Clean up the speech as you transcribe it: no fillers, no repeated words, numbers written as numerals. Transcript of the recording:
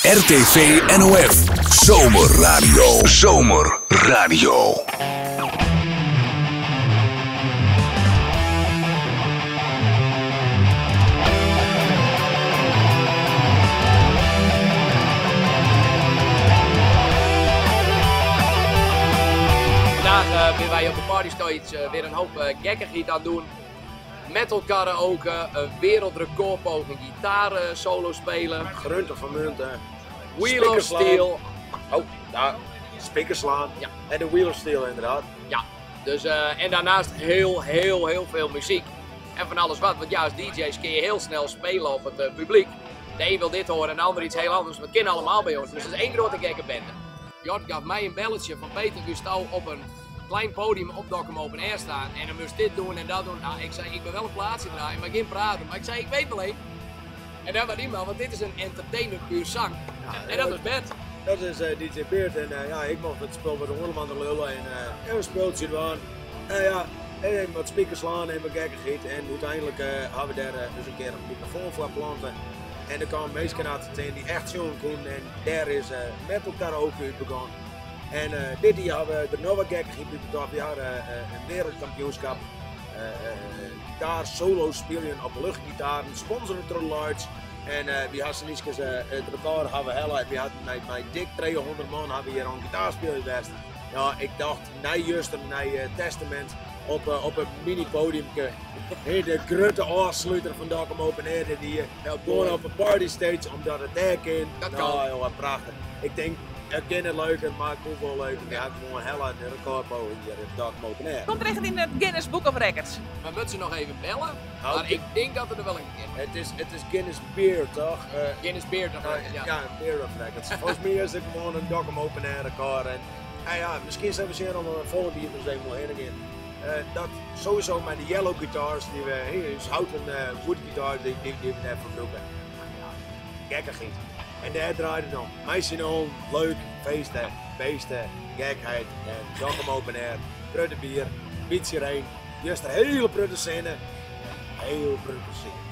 RTV NOF Zomerradio. Zomerradio. Vandaag binne wy op de Party Stage wer in hoop gekkichheid oan it dwaan. Metal karaoke, een wereldrecordpoging gitaar solo spelen. Grunten van munten. Wheel of Steel. Oh, daar. Spikers slaan. Ja. En de Wheel of Steel inderdaad. Ja, dus, en daarnaast heel, heel, heel veel muziek. En van alles wat, want ja, als DJ's kun je heel snel spelen op het publiek. De een wil dit horen en de ander iets heel anders. Maar het kan allemaal bij ons, dus het is één grote gekke bende. Jort gaf mij een belletje van Peter Gustav op een klein podium op Dokkum Open Air staan. En dan moest dit doen en dat doen. Nou, ik zei, ik wil wel een plaatsje draaien, maar geen praten. Maar ik zei, ik weet wel één. En dat was die man, want dit is een entertainer puur zang. Ja, en dat is Bert. Dat is DJ Beert en ja, ik mocht het spul met de Oorlemander lullen en een speeltje doen. En ja, en wat speakers slaan en wat gekkigheid. En uiteindelijk hebben we daar dus een keer een microfoon voor planten. En er kwamen mensen uit de die echt zo'n konden en daar is metal karaoke uit begonnen. En dit jaar hebben we er nog wat gekkigheid uit bedacht. We hadden een wereldkampioenschap. Gitaar solo spelen op luchtgitaren, sponsoren door Large. En we hadden eens het record hebben we hellen. We hadden met dik 200 man hebben we hier aan gitaarspelen best. Ja, ik dacht, na juist na Testament op een mini podiumke. Hey, de grote afsluiter van Dokkum Open Air die gewoon op een party stage, omdat het daar kan. Dat Nou, kan. joh, wat prachtig. Ik denk, het kan het leuker, maar ik hoef wel leuker. We hadden gewoon helle de recordpoging hier in Dokkum Open Air. Komt terecht in het Guinness Book of Records. We moeten ze nog even bellen, Nou, maar ik denk dat er wel een keer. Het is Guinness Beer, toch? Guinness Beer of Records, ja. Ja, Beer of Records. Volgens mij is het gewoon een Dokkum Open Air record. En, nou ja, misschien zijn we zeer om een volgende hier dus even heen gaan. Dat sowieso met de yellow guitars die we hier, dus houten wood guitars die we daarvoor gebruiken. Ja, gekkigheid. En daar draaide het om. Meisje om, leuk, feesten, beesten, gekheid en Dokkum Open Air, prutte bier, beetje reen, juist een hele prutte zinnen, heel prutte zin.